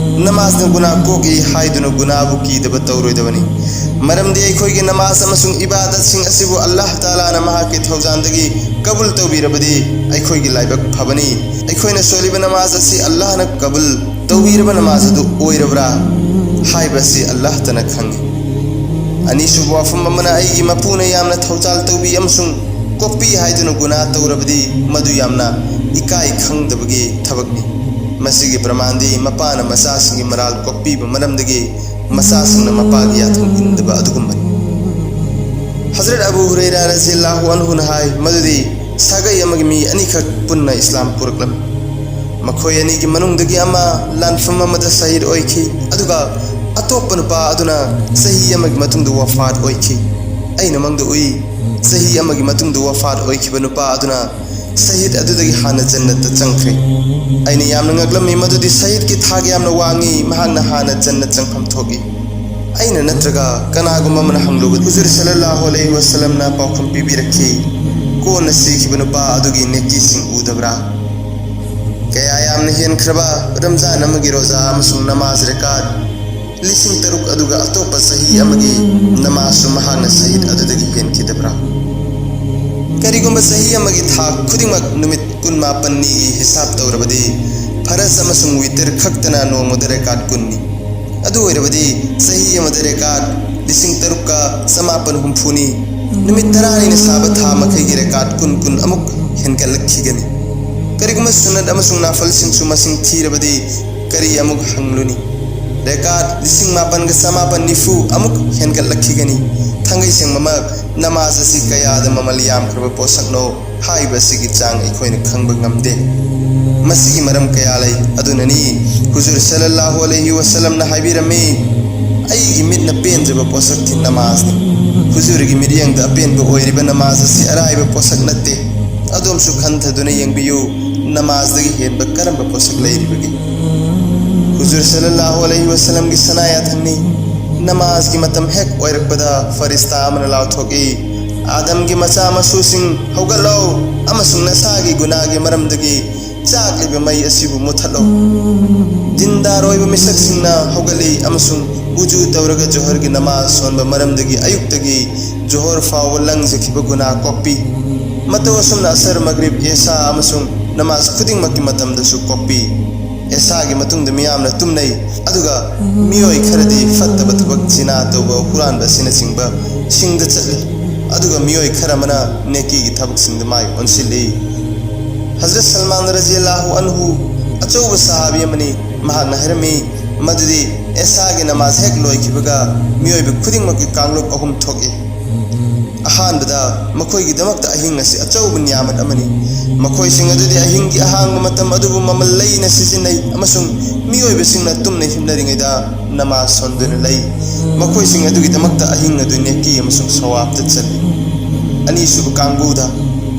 ꯅꯃꯥꯖꯅ ꯒꯨꯅꯥ ꯀꯣꯛꯏ ꯍꯥꯏꯗꯨꯅ ꯒꯨꯅꯥꯕꯨ ꯀꯤꯗꯕ ꯇꯧꯔꯣꯏꯗꯕꯅꯤ꯫ ꯃꯔꯝꯗꯤ ꯑꯩꯈꯣꯏꯒꯤ ꯅꯃꯥꯖ ꯑꯃꯁꯨꯡ ꯏꯕꯥꯗꯠꯁꯤꯡ ꯑꯁꯤꯕꯨ ꯑꯜꯂꯥꯍ ꯇꯥꯂꯥꯅ ꯃꯍꯥꯛꯀꯤ ꯊꯧꯖꯥꯜꯗꯒꯤ ꯀꯕꯨꯜ ꯇꯧꯕꯤꯔꯕꯗꯤ ꯑꯩꯈꯣꯏꯒꯤ ꯂꯥꯏꯕꯛ ꯐꯕꯅꯤ꯫ ꯑꯩꯈꯣꯏꯅ ꯁꯣꯜꯂꯤꯕ ꯅꯃꯥꯖ ꯑꯁꯤ ꯑꯜꯂꯥꯍꯅ ꯀꯕꯨꯜ ꯇꯧꯕꯤꯔꯕ ꯅꯃꯥꯖ ꯑꯗꯨ ꯑꯣꯏꯔꯕ꯭ꯔꯥ ꯍꯥꯏꯕ ꯑꯁꯤ ꯑꯜꯂꯥꯍꯇꯅ ꯈꯪꯏ꯫ ꯑꯅꯤꯁꯨꯕ ꯋꯥꯐꯝ ꯑꯃꯅ, ꯑꯩꯒꯤ ꯃꯄꯨꯅ ꯌꯥꯝꯅ ꯊꯧꯖꯥꯜ ꯇꯧꯕꯤ ꯑꯃꯁꯨꯡ ꯀꯣꯛꯄꯤ ꯍꯥꯏꯗꯨꯅ ꯒꯨꯅꯥ ꯇꯧꯔꯕꯗꯤ ꯃꯗꯨ ꯌꯥꯝꯅ ꯏꯀꯥꯏ ꯈꯪꯗꯕꯒꯤ ꯊꯕꯛꯅꯤ꯫ ꯃꯁꯤꯒꯤ ꯄ꯭ꯔꯃꯥꯟꯗꯤ ꯃꯄꯥꯅ ꯃꯆꯥꯁꯤꯡꯒꯤ ꯃꯔꯥꯜ ꯀꯣꯛꯄꯤꯕ ꯃꯔꯝꯗꯒꯤ ꯃꯆꯥꯁꯤꯡꯅ ꯃꯄꯥꯒꯤ ꯌꯥꯊꯪ ꯏꯟꯗꯕ ꯑꯗꯨꯒꯨꯝꯕꯅꯤ꯫" ꯍꯖꯔꯠ ꯑꯕꯨ ꯍꯨꯔꯩꯔꯥ ꯔꯖꯤꯌꯜꯂꯥꯍꯨ ꯑꯟꯍꯨꯅ ꯍꯥꯏ ꯃꯗꯨꯗꯤ ꯁꯥꯒꯩ ꯑꯃꯒꯤ ꯃꯤ ꯑꯅꯤꯈꯛ ꯄꯨꯟꯅ ꯏꯁꯂꯥꯝ ꯄꯨꯔꯛꯂꯝꯃꯤ꯫ ꯃꯈꯣꯏ ꯑꯅꯤꯒꯤ ꯃꯅꯨꯡꯗꯒꯤ ꯑꯃ ꯂꯥꯟꯐꯝ ꯑꯃꯗ ꯁꯍꯤꯗ ꯑꯣꯏꯈꯤ, ꯑꯗꯨꯒ ꯑꯇꯣꯞꯄ ꯅꯨꯄꯥ ꯑꯗꯨꯅ ꯆꯍꯤ ꯑꯃꯒꯤ ꯃꯇꯨꯡꯗ ꯋꯐꯥꯠ ꯑꯣꯏꯈꯤ꯫ ꯑꯩꯅ ꯃꯪꯗ ꯎꯏ, ꯆꯍꯤ ꯑꯃꯒꯤ ꯃꯇꯨꯡꯗ ꯋꯐꯥꯠ ꯑꯣꯏꯈꯤꯕ ꯅꯨꯄꯥ ꯑꯗꯨꯅ ꯁꯍꯤꯗ ꯑꯗꯨꯗꯒꯤ ꯍꯥꯟꯅ ꯖꯟꯅꯠꯇ ꯆꯪꯈ꯭ꯔꯦ꯫ ꯑꯩꯅ ꯌꯥꯝꯅ ꯉꯛꯂꯝꯃꯤ, ꯃꯗꯨꯗꯤ ꯁꯍꯤꯗꯀꯤ ꯊꯥꯛ ꯌꯥꯝꯅ ꯋꯥꯡꯉꯤ, ꯃꯍꯥꯛꯅ ꯍꯥꯟꯅ ꯖꯟꯅꯠ ꯆꯪꯐꯝ ꯊꯣꯛꯏ꯫ ꯑꯩꯅ ꯅꯠꯇ꯭ꯔꯒ ꯀꯅꯥꯒꯨꯝꯕ ꯑꯃꯅ ꯍꯪꯂꯨꯕꯗ ꯍꯨꯖꯨꯔ ꯁꯜꯂꯜꯂꯥꯍꯨ ꯑꯂꯩꯍꯤ ꯋꯁꯜꯂꯝꯅ ꯄꯥꯎꯈꯨꯝ ꯄꯤꯕꯤꯔꯛꯈꯤ, "ꯀꯣꯟꯅ ꯁꯤꯈꯤꯕ ꯅꯨꯄꯥ ꯑꯗꯨꯒꯤ ꯅꯦꯀꯤꯁꯤꯡ ꯎꯗꯕ꯭ꯔꯥ?" ꯀꯌꯥ ꯌꯥꯝꯅ ꯍꯦꯟꯈ꯭ꯔꯕ ꯔꯝꯖꯥꯟ ꯑꯃꯒꯤ ꯔꯣꯖꯥ ꯑꯃꯁꯨꯡ ꯅꯃꯥꯖ ꯔꯦꯀꯥꯠ ꯂꯤꯁꯤꯡ ꯇꯔꯨꯛ, ꯑꯗꯨꯒ ꯑꯇꯣꯞꯄ ꯆꯍꯤ ꯑꯃꯒꯤ ꯅꯃꯥꯖꯁꯨ ꯃꯍꯥꯛꯅ ꯁꯍꯤꯗ ꯑꯗꯨꯗꯒꯤ ꯍꯦꯟꯈꯤꯗꯕ꯭ꯔꯥ? ꯀꯔꯤꯒꯨꯝꯕ ꯆꯍꯤ ꯑꯃꯒꯤ ꯊꯥ ꯈꯨꯗꯤꯡꯃꯛ ꯅꯨꯃꯤꯠ ꯀꯨꯟꯃꯥꯄꯟꯅꯤꯒꯤ ꯍꯤꯁꯥꯕ ꯇꯧꯔꯕꯗꯤ, ꯐꯔꯖ ꯑꯃꯁꯨꯡ ꯋꯤꯇꯔ ꯈꯛꯇꯅ ꯅꯣꯡꯃꯗ ꯔꯦꯀꯥꯠ ꯀꯨꯟꯅꯤ꯫ ꯑꯗꯨ ꯑꯣꯏꯔꯕꯗꯤ, ꯆꯍꯤ ꯑꯃꯗ ꯔꯦꯀꯥꯠ ꯂꯤꯁꯤꯡ ꯇꯔꯨꯛꯀ ꯆꯃꯥꯄꯟ ꯍꯨꯝꯐꯨꯅꯤ꯫ ꯅꯨꯃꯤꯠ ꯇꯔꯥꯅꯤꯅ ꯁꯥꯕ ꯊꯥ ꯃꯈꯩꯒꯤ ꯔꯦꯀꯥꯠ ꯀꯨꯟ ꯀꯨꯟ ꯑꯃꯨꯛ ꯍꯦꯟꯒꯠꯂꯛꯈꯤꯒꯅꯤ꯫ ꯀꯔꯤꯒꯨꯝꯕ ꯁꯨꯟꯅꯠ ꯑꯃꯁꯨꯡ ꯅꯥꯐꯜꯁꯤꯡꯁꯨ ꯃꯁꯤꯡ ꯊꯤꯔꯕꯗꯤ, ꯀꯔꯤ ꯑꯃꯨꯛ ꯍꯪꯂꯨꯅꯤ? ꯔꯦꯀꯥꯠ ꯂꯤꯁꯤꯡ ꯃꯥꯄꯟꯒ ꯆꯃꯥꯄꯟ ꯅꯤꯐꯨ ꯑꯃꯨꯛ ꯍꯦꯟꯒꯠꯂꯛꯈꯤꯒꯅꯤ꯫ ꯊꯥꯡꯒꯩ ꯁꯦꯡꯕꯃꯛ, ꯅꯃꯥꯖ ꯑꯁꯤ ꯀꯌꯥꯗ ꯃꯃꯜ ꯌꯥꯝꯈ꯭ꯔꯕ ꯄꯣꯠꯁꯛꯅꯣ ꯍꯥꯏꯕ ꯑꯁꯤꯒꯤ ꯆꯥꯡ ꯑꯩꯈꯣꯏꯅ ꯈꯪꯕ ꯉꯝꯗꯦ꯫ ꯃꯁꯤꯒꯤ ꯃꯔꯝ ꯀꯌꯥ ꯂꯩ꯫ ꯑꯗꯨꯅꯅꯤ ꯍꯨꯖꯨꯔ ꯁꯜꯂꯜꯂꯥꯍꯨ ꯑꯂꯩꯍꯤ ꯋꯁꯜꯂꯝꯅ ꯍꯥꯏꯕꯤꯔꯝꯃꯤ, "ꯑꯩꯒꯤ ꯃꯤꯠꯅ ꯄꯦꯟꯖꯕ ꯄꯣꯠꯁꯛꯇꯤ ꯅꯃꯥꯖꯅꯤ꯫" ꯍꯨꯖꯨꯔꯒꯤ ꯃꯤꯠꯌꯦꯡꯗ ꯑꯄꯦꯟꯕ ꯑꯣꯏꯔꯤꯕ ꯅꯃꯥꯖ ꯑꯁꯤ ꯑꯔꯥꯏꯕ ꯄꯣꯠꯁꯛ ꯅꯠꯇꯦ꯫ ꯑꯗꯣꯝꯁꯨ ꯈꯟꯊꯗꯨꯅ ꯌꯦꯡꯕꯤꯌꯨ, ꯅꯃꯥꯖꯗꯒꯤ ꯍꯦꯟꯕ ꯀꯔꯝꯕ ꯄꯣꯠꯁꯛ ꯂꯩꯔꯤꯕꯒꯦ? ꯍꯨꯖꯨꯔ ꯁꯜꯂꯜꯂꯥꯍꯨ ꯑꯂꯩꯍꯤ ꯋꯁꯜꯂꯝꯒꯤ ꯁꯅꯥ ꯌꯥꯊꯪꯅꯤ꯫ ꯅꯃꯥꯖꯒꯤ ꯃꯇꯝ ꯍꯦꯛ ꯑꯣꯏꯔꯛꯄꯗ ꯐꯔꯤꯁꯇꯥ ꯑꯃꯅ ꯂꯥꯎꯊꯣꯛꯏ, "ꯑꯥꯗꯝꯒꯤ ꯃꯆꯥ ꯃꯁꯨꯁꯤꯡ, ꯍꯧꯒꯠꯂꯣ ꯑꯃꯁꯨꯡ ꯅꯁꯥꯒꯤ ꯒꯨꯅꯥꯒꯤ ꯃꯔꯝꯗꯒꯤ ꯆꯥꯛꯂꯤꯕ ꯃꯩ ꯑꯁꯤꯕꯨ ꯃꯨꯠꯊꯠꯂꯣ꯫" ꯗꯤꯟꯗꯥꯔ ꯑꯣꯏꯕ ꯃꯤꯁꯛꯁꯤꯡꯅ ꯍꯧꯒꯠꯂꯤ ꯑꯃꯁꯨꯡ ꯎꯖꯨ ꯇꯧꯔꯒ ꯖꯣꯍꯔꯒꯤ ꯅꯃꯥꯖ ꯁꯣꯟꯕ ꯃꯔꯝꯗꯒꯤ ꯑꯌꯨꯛꯇꯒꯤ ꯖꯣꯍꯔ ꯐꯥꯎꯕ ꯂꯪꯖꯈꯤꯕ ꯒꯨꯅꯥ ꯀꯣꯛꯄꯤ꯫ ꯃꯇꯧ ꯑꯁꯨꯝꯅ ꯑꯁꯔ, ꯃꯒ꯭ꯔꯤꯕ, ꯏꯁꯥ ꯑꯃꯁꯨꯡ ꯅꯃꯥꯖ ꯈꯨꯗꯤꯡꯃꯛꯀꯤ ꯃꯇꯝꯗꯁꯨ ꯀꯣꯛꯄꯤ꯫ ꯏꯁꯥꯒꯤ ꯃꯇꯨꯡꯗ ꯃꯤꯌꯥꯝꯅ ꯇꯨꯝꯅꯩ, ꯑꯗꯨꯒ ꯃꯤꯑꯣꯏ ꯈꯔꯗꯤ ꯐꯠꯇꯕ ꯊꯕꯛ, ꯖꯤꯅꯥ ꯇꯧꯕ, ꯍꯨꯔꯥꯟꯕ ꯑꯁꯤꯅꯆꯤꯡꯕ ꯁꯤꯡꯗ ꯆꯠꯂꯤ, ꯑꯗꯨꯒ ꯃꯤꯑꯣꯏ ꯈꯔ ꯑꯃꯅ ꯅꯦꯀꯤꯒꯤ ꯊꯕꯛꯁꯤꯡꯗ ꯃꯥꯏ ꯑꯣꯟꯁꯤꯜꯂꯤ꯫ ꯍꯖꯔꯠ ꯁꯜꯃꯥꯟ ꯔꯖꯤꯌꯜꯂꯥꯍꯨ ꯑꯟꯍꯨ ꯑꯆꯧꯕ ꯁꯍꯥꯕꯤ ꯑꯃꯅꯤ꯫ ꯃꯍꯥꯛꯅ ꯍꯥꯏꯔꯝꯃꯤ ꯃꯗꯨꯗꯤ ꯏꯁꯥꯒꯤ ꯅꯃꯥꯖ ꯍꯦꯛ ꯂꯣꯏꯈꯤꯕꯒ ꯃꯤꯑꯣꯏꯕ ꯈꯨꯗꯤꯡꯃꯛꯀꯤ ꯀꯥꯡꯂꯨꯞ ꯑꯍꯨꯝ ꯊꯣꯛꯏ꯫ ꯑꯍꯥꯟꯕꯗ, ꯃꯈꯣꯏꯒꯤꯗꯃꯛꯇ ꯑꯍꯤꯡ ꯑꯁꯤ ꯑꯆꯧꯕ ꯅꯤꯌꯥꯃꯠ ꯑꯃꯅꯤ꯫ ꯃꯈꯣꯏꯁꯤꯡ ꯑꯗꯨꯗꯤ ꯑꯍꯤꯡꯒꯤ ꯑꯍꯥꯡꯕ ꯃꯇꯝ ꯑꯗꯨꯕꯨ ꯃꯃꯜ ꯂꯩꯅ ꯁꯤꯖꯤꯟꯅꯩ, ꯑꯃꯁꯨꯡ ꯃꯤꯑꯣꯏꯕꯁꯤꯡꯅ ꯇꯨꯝꯅ ꯍꯤꯞꯅꯔꯤꯉꯩꯗ ꯅꯃꯥꯖ ꯁꯣꯟꯗꯨꯅ ꯂꯩ꯫ ꯃꯈꯣꯏꯁꯤꯡ ꯑꯗꯨꯒꯤꯗꯃꯛꯇ ꯑꯍꯤꯡ ꯑꯗꯨ ꯅꯦꯀꯤ ꯑꯃꯁꯨꯡ ꯁꯋꯥꯕꯇ ꯆꯜꯂꯤ꯫ ꯑꯅꯤꯁꯨꯕ ꯀꯥꯡꯕꯨꯗ,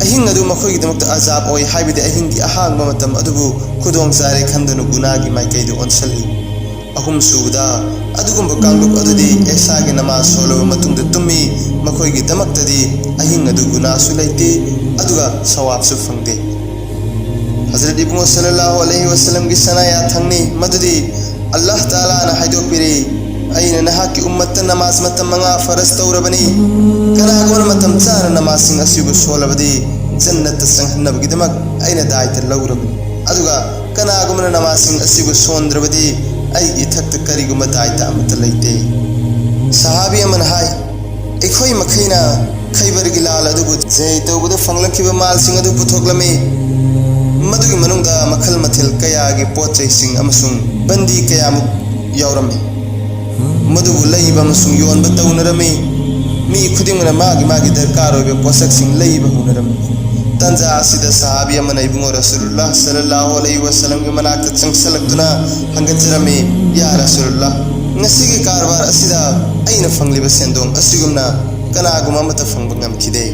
ꯑꯍꯤꯡ ꯑꯗꯨ ꯃꯈꯣꯏꯒꯤꯗꯃꯛꯇ ꯑꯖꯥꯕ ꯑꯣꯏ, ꯍꯥꯏꯕꯗꯤ ꯑꯍꯤꯡꯒꯤ ꯑꯍꯥꯡꯕ ꯃꯇꯝ ꯑꯗꯨꯕꯨ ꯈꯨꯗꯣꯡ ꯆꯥꯔꯦ ꯈꯟꯗꯨꯅ ꯒꯨꯅꯥꯒꯤ ꯃꯥꯏꯀꯩꯗ ꯑꯣꯟꯁꯤꯜꯂꯤ꯫ ꯑꯍꯨꯝꯁꯨꯕꯗ, ꯑꯗꯨꯒꯨꯝꯕ ꯀꯥꯡꯂꯨꯞ ꯑꯗꯨꯗꯤ ꯏꯁꯥꯒꯤ ꯅꯃꯥꯖ ꯁꯣꯜꯂꯕ ꯃꯇꯨꯡꯗ ꯇꯨꯝꯃꯤ, ꯃꯈꯣꯏꯒꯤꯗꯃꯛꯇꯗꯤ ꯑꯍꯤꯡ ꯑꯗꯨ ꯒꯨꯅꯥꯁꯨ ꯂꯩꯇꯦ, ꯑꯗꯨꯒ ꯁꯋꯥꯕꯁꯨ ꯐꯪꯗꯦ꯫ ꯍꯖꯔꯠ ꯏꯕꯨꯡꯉꯣ ꯁꯜꯂꯜꯂꯥꯍꯨ ꯑꯂꯩꯍꯤ ꯋꯁꯜꯂꯝꯒꯤ ꯁꯅꯥ ꯌꯥꯊꯪꯅꯤ, ꯃꯗꯨꯗꯤ ꯑꯜꯂꯥꯍ ꯇꯥꯂꯥꯅ ꯍꯥꯏꯗꯣꯛꯄꯤꯔꯤ, "ꯑꯩꯅ ꯅꯍꯥꯛꯀꯤ ꯎꯝꯃꯠꯇ ꯅꯃꯥꯖ ꯃꯇꯝ ꯃꯉꯥ ꯐꯔꯖ ꯇꯧꯔꯕꯅꯤ꯫ ꯀꯅꯥꯒꯨꯝꯕꯅ ꯃꯇꯝ ꯆꯥꯅ ꯅꯃꯥꯖꯁꯤꯡ ꯑꯁꯤꯕꯨ ꯁꯣꯜꯂꯕꯗꯤ, ꯖꯟꯅꯠꯇ ꯆꯪꯍꯟꯅꯕꯒꯤꯗꯃꯛ ꯑꯩꯅ ꯗꯥꯏꯇ ꯂꯧꯔꯕꯅꯤ꯫ ꯑꯗꯨꯒ ꯀꯅꯥꯒꯨꯝꯕꯅ ꯅꯃꯥꯖꯁꯤꯡ ꯑꯁꯤꯕꯨ ꯁꯣꯟꯗ꯭ꯔꯕꯗꯤ, ꯑꯩꯒꯤ ꯏꯊꯛꯇ ꯀꯔꯤꯒꯨꯝꯕ ꯗꯥꯏꯇ ꯑꯃꯠꯇ ꯂꯩꯇꯦ"꯫ ꯁꯍꯥꯕꯤ ꯑꯃꯅ ꯍꯥꯏ, "ꯑꯩꯈꯣꯏ ꯃꯈꯩꯅ ꯈꯩꯕꯔꯒꯤ ꯂꯥꯜ ꯑꯗꯨꯕꯨ ꯖꯩ ꯇꯧꯕꯗ ꯐꯪꯂꯛꯈꯤꯕ ꯃꯥꯜꯁꯤꯡ ꯑꯗꯨ ꯄꯨꯊꯣꯛꯂꯝꯃꯤ꯫ ꯃꯗꯨꯒꯤ ꯃꯅꯨꯡꯗ ꯃꯈꯜ ꯃꯊꯦꯜ ꯀꯌꯥꯒꯤ ꯄꯣꯠ ꯆꯩꯁꯤꯡ ꯑꯃꯁꯨꯡ ꯕꯟꯗꯤ ꯀꯌꯥꯃꯨꯛ ꯌꯥꯎꯔꯝꯃꯤ꯫ ꯃꯗꯨꯕꯨ ꯂꯩꯕ ꯑꯃꯁꯨꯡ ꯌꯣꯟꯕ ꯇꯧꯅꯔꯝꯃꯤ꯫ ꯃꯤ ꯈꯨꯗꯤꯡꯃꯛꯅ ꯃꯥꯒꯤ ꯃꯥꯒꯤ ꯗꯔꯀꯥꯔ ꯑꯣꯏꯕ ꯄꯣꯠꯁꯛꯁꯤꯡ ꯂꯩꯕ ꯍꯧꯅꯔꯝꯃꯤ"꯫ ꯇꯟꯖꯥ ꯑꯁꯤꯗ ꯁꯍꯥꯕꯤ ꯑꯃꯅ ꯏꯕꯨꯡꯉꯣ ꯔꯁꯨꯂꯨꯜꯂꯥꯍ ꯁꯜꯂꯜꯂꯥꯍꯨ ꯑꯂꯩꯍꯤ ꯋꯁꯜꯂꯝꯒꯤ ꯃꯅꯥꯛꯇ ꯆꯪꯁꯤꯜꯂꯛꯇꯨꯅ ꯍꯪꯒꯠꯆꯔꯝꯃꯤ, "ꯌꯥ ꯔꯁꯨꯂꯨꯜꯂꯥꯍ, ꯉꯁꯤꯒꯤ ꯀꯔꯕꯥꯔ ꯑꯁꯤꯗ ꯑꯩꯅ ꯐꯪꯂꯤꯕ ꯁꯦꯟꯗꯣꯡ ꯑꯁꯤꯒꯨꯝꯅ ꯀꯅꯥꯒꯨꯝꯕ ꯑꯃꯠꯇ ꯐꯪꯕ ꯉꯝꯈꯤꯗꯦ"꯫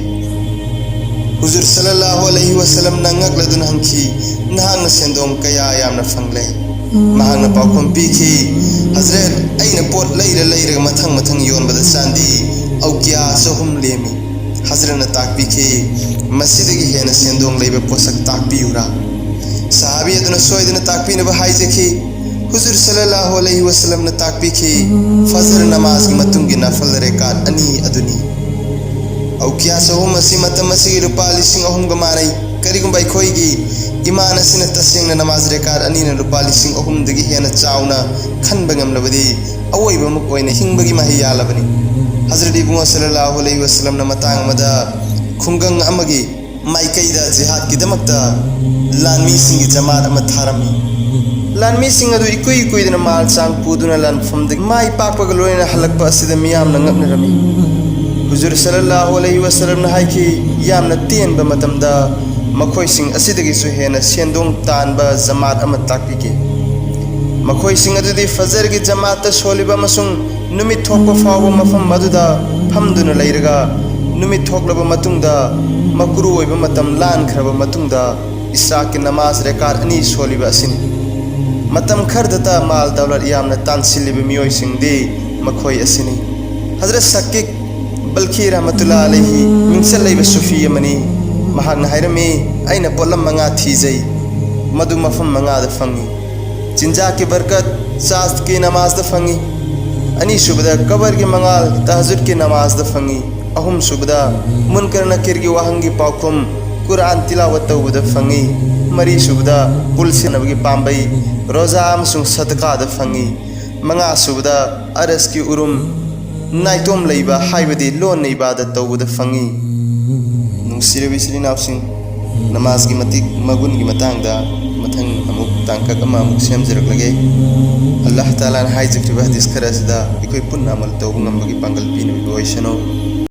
ꯍꯨꯖꯨꯔ ꯁꯜꯂꯜꯂꯥꯍꯨ ꯑꯂꯩꯍꯤ ꯋꯁꯜꯂꯝꯅ ꯉꯛꯂꯗꯨꯅ ꯍꯪꯈꯤ, "ꯅꯍꯥꯛꯅ ꯁꯦꯟꯗꯣꯡ ꯀꯌꯥ ꯌꯥꯝꯅ ꯐꯪꯂꯦ?" ꯃꯍꯥꯛꯅ ꯄꯥꯎꯈꯨꯝ ꯄꯤꯈꯤ, "ꯍꯖꯔꯠ, ꯑꯩꯅ ꯄꯣꯠ ꯂꯩꯔ ꯂꯩꯔꯒ ꯃꯊꯪ ꯃꯊꯪ ꯌꯣꯟꯕꯗ ꯆꯥꯟꯗꯤ ꯑꯧꯀꯤꯌꯥ ꯆꯍꯨꯝ ꯂꯦꯝꯃꯤ"꯫ ꯍꯖꯔꯠꯅ ꯇꯥꯛꯄꯤꯈꯤ, "ꯃꯁꯤꯗꯒꯤ ꯍꯦꯟꯅ ꯁꯦꯟꯗꯣꯡ ꯂꯩꯕ ꯄꯣꯠꯁꯛ ꯇꯥꯛꯄꯤꯌꯨꯔꯥ?" ꯁꯍꯥꯕꯤ ꯑꯗꯨꯅ ꯁꯣꯏꯗꯅ ꯇꯥꯛꯄꯤꯅꯕ ꯍꯥꯏꯖꯈꯤ꯫ ꯍꯨꯖꯨꯔ ꯁꯜꯂꯜꯂꯥꯍꯨ ꯑꯂꯩꯍꯤ ꯋꯁꯜꯂꯝꯅ ꯇꯥꯛꯄꯤꯈꯤ, "ꯐꯖꯔ ꯅꯃꯥꯖꯒꯤ ꯃꯇꯨꯡꯒꯤ ꯅꯐꯜ ꯔꯦꯀꯥꯠ ꯑꯅꯤ ꯑꯗꯨꯅꯤ"꯫ ꯑꯧꯀꯤꯌꯥ ꯆꯍꯨꯝ ꯑꯁꯤ ꯃꯇꯝ ꯑꯁꯤꯒꯤ ꯂꯨꯄꯥ ꯂꯤꯁꯤꯡ ꯑꯍꯨꯝꯒ ꯃꯥꯟꯅꯩ꯫ ꯀꯔꯤꯒꯨꯝꯕ ꯑꯩꯈꯣꯏꯒꯤ ꯏꯃꯥꯟ ꯑꯁꯤꯅ ꯇꯁꯦꯡꯅ ꯅꯃꯥꯖ ꯔꯦꯀꯥꯠ ꯑꯅꯤꯅ ꯂꯨꯄꯥ ꯂꯤꯁꯤꯡ ꯑꯍꯨꯝꯗꯒꯤ ꯍꯦꯟꯅ ꯆꯥꯎꯅ ꯈꯟꯕ ꯉꯝꯂꯕꯗꯤ, ꯑꯋꯣꯏꯕꯃꯛ ꯑꯣꯏꯅ ꯍꯤꯡꯕꯒꯤ ꯃꯍꯩ ꯌꯥꯜꯂꯕꯅꯤ꯫ ꯍꯖꯔꯠ ꯏꯕꯨꯡꯉꯣ ꯁꯜꯂꯜꯂꯥꯍꯨ ꯑꯂꯩꯍꯤ ꯋꯁꯜꯂꯝꯅ ꯃꯇꯥꯡ ꯑꯃꯗ ꯈꯨꯡꯒꯪ ꯑꯃꯒꯤ ꯃꯥꯏꯀꯩꯗ ꯖꯤꯍꯥꯗꯀꯤꯗꯃꯛꯇ ꯂꯥꯟꯃꯤꯁꯤꯡꯒꯤ ꯖꯃꯥꯠ ꯑꯃ ꯊꯥꯔꯝꯃꯤ꯫ ꯂꯥꯟꯃꯤꯁꯤꯡ ꯑꯗꯨ ꯏꯀꯨꯏ ꯀꯨꯏꯗꯅ ꯃꯥꯜ ꯆꯥꯡ ꯄꯨꯗꯨꯅ ꯂꯥꯟꯐꯝꯗꯒꯤ ꯃꯥꯏ ꯄꯥꯛꯄꯒ ꯂꯣꯏꯅꯅ ꯍꯜꯂꯛꯄ ꯑꯁꯤꯗ ꯃꯤꯌꯥꯝꯅ ꯉꯛꯅꯔꯝꯃꯤ꯫ ꯍꯨꯖꯨꯔ ꯁꯜꯂꯜꯂꯥꯍꯨ ꯑꯂꯩꯍꯤ ꯋꯁꯜꯂꯝꯅ ꯍꯥꯏꯈꯤ, ꯌꯥꯝꯅ ꯇꯦꯟꯕ ꯃꯇꯝꯗ ꯃꯈꯣꯏꯁꯤꯡ ꯑꯁꯤꯗꯒꯤꯁꯨ ꯍꯦꯟꯅ ꯁꯦꯟꯗꯣꯡ ꯇꯥꯟꯕ ꯖꯃꯥꯠ ꯑꯃ ꯇꯥꯛꯄꯤꯈꯤ꯫ ꯃꯈꯣꯏꯁꯤꯡ ꯑꯗꯨꯗꯤ ꯐꯖꯔꯒꯤ ꯖꯃꯥꯠꯇ ꯁꯣꯜꯂꯤꯕ ꯑꯃꯁꯨꯡ ꯅꯨꯃꯤꯠ ꯊꯣꯛꯄ ꯐꯥꯎꯕ ꯃꯐꯝ ꯑꯗꯨꯗ ꯐꯝꯗꯨꯅ ꯂꯩꯔꯒ, ꯅꯨꯃꯤꯠ ꯊꯣꯛꯂꯕ ꯃꯇꯨꯡꯗ, ꯃꯀꯔꯨ ꯑꯣꯏꯕ ꯃꯇꯝ ꯂꯥꯟꯈ꯭ꯔꯕ ꯃꯇꯨꯡꯗ, ꯏꯁ꯭ꯔꯥꯛꯀꯤ ꯅꯃꯥꯖ ꯔꯦꯀꯥꯠ ꯑꯅꯤ ꯁꯣꯜꯂꯤꯕ ꯑꯁꯤꯅꯤ꯫ ꯃꯇꯝ ꯈꯔꯗꯇ ꯃꯥꯜ ꯗꯧꯂꯠ ꯌꯥꯝꯅ ꯇꯥꯟꯁꯤꯜꯂꯤꯕ ꯃꯤꯑꯣꯏꯁꯤꯡꯗꯤ ꯃꯈꯣꯏ ꯑꯁꯤꯅꯤ꯫ ꯍꯖꯔꯠ ꯁꯀꯤꯛ ꯕꯜꯈꯤ ꯔꯍꯃꯇꯨꯜꯂꯥ ꯑꯂꯩꯍꯤ ꯃꯤꯡꯆꯠ ꯂꯩꯕ ꯁꯨꯐꯤ ꯑꯃꯅꯤ꯫ ꯃꯍꯥꯛꯅ ꯍꯥꯏꯔꯝꯃꯤ, "ꯑꯩꯅ ꯄꯣꯠꯂꯝ ꯃꯉꯥ ꯊꯤꯖꯩ, ꯃꯗꯨ ꯃꯐꯝ ꯃꯉꯥꯗ ꯐꯪꯏ꯫ ꯆꯤꯟꯖꯥꯛꯀꯤ ꯕꯔꯀꯠ, ꯆꯥꯁꯀꯤ ꯅꯃꯥꯖꯗ ꯐꯪꯏ꯫ ꯑꯅꯤꯁꯨꯕꯗ ꯀꯕꯔꯒꯤ ꯃꯉꯥꯜ, ꯇꯍꯖꯨꯗꯀꯤ ꯅꯃꯥꯖꯗ ꯐꯪꯏ꯫ ꯑꯍꯨꯝꯁꯨꯕꯗ ꯃꯨꯟꯀꯔ ꯅꯀꯤꯔꯒꯤ ꯋꯥꯍꯪꯒꯤ ꯄꯥꯎꯈꯨꯝ, ꯀꯨꯔꯥꯟ ꯇꯤꯂꯥꯋꯠ ꯇꯧꯕꯗ ꯐꯪꯏ꯫ ꯃꯔꯤꯁꯨꯕꯗ ꯄꯨꯜ ꯁꯤꯟꯅꯕꯒꯤ ꯄꯥꯝꯕꯩ, ꯔꯣꯖꯥ ꯑꯃꯁꯨꯡ ꯁꯗꯀꯥꯗ ꯐꯪꯏ꯫ ꯃꯉꯥꯁꯨꯕꯗ ꯑꯔꯁꯀꯤ ꯎꯔꯨꯝ, ꯅꯥꯏꯇꯣꯝ ꯂꯩꯕ, ꯍꯥꯏꯕꯗꯤ ꯂꯣꯟ ꯅꯩꯕꯗ ꯇꯧꯕꯗ ꯐꯪꯏ꯫" ꯅꯨꯡꯁꯤꯔꯕ ꯏꯆꯤꯜ ꯏꯅꯥꯎꯁꯤꯡ, ꯅꯃꯥꯖꯒꯤ ꯃꯇꯤꯛ ꯃꯒꯨꯟꯒꯤ ꯃꯇꯥꯡꯗ ꯃꯊꯪ ꯑꯃꯨꯛ ꯇꯥꯡꯀꯛ ꯑꯃ ꯑꯃꯨꯛ ꯁꯦꯝꯖꯔꯛꯂꯒꯦ꯫ ꯑꯜꯂꯥꯍ ꯇꯥꯂꯥꯅ ꯍꯥꯏꯖꯈ꯭ꯔꯤꯕ ꯍꯗꯤꯁ ꯈꯔ ꯑꯁꯤꯗ ꯑꯩꯈꯣꯏ ꯄꯨꯟꯅ ꯑꯃꯜ ꯇꯧꯕ ꯉꯝꯕꯒꯤ ꯄꯥꯡꯒꯜ ꯄꯤꯅꯕꯤꯕ ꯑꯣꯏꯁꯅꯨ꯫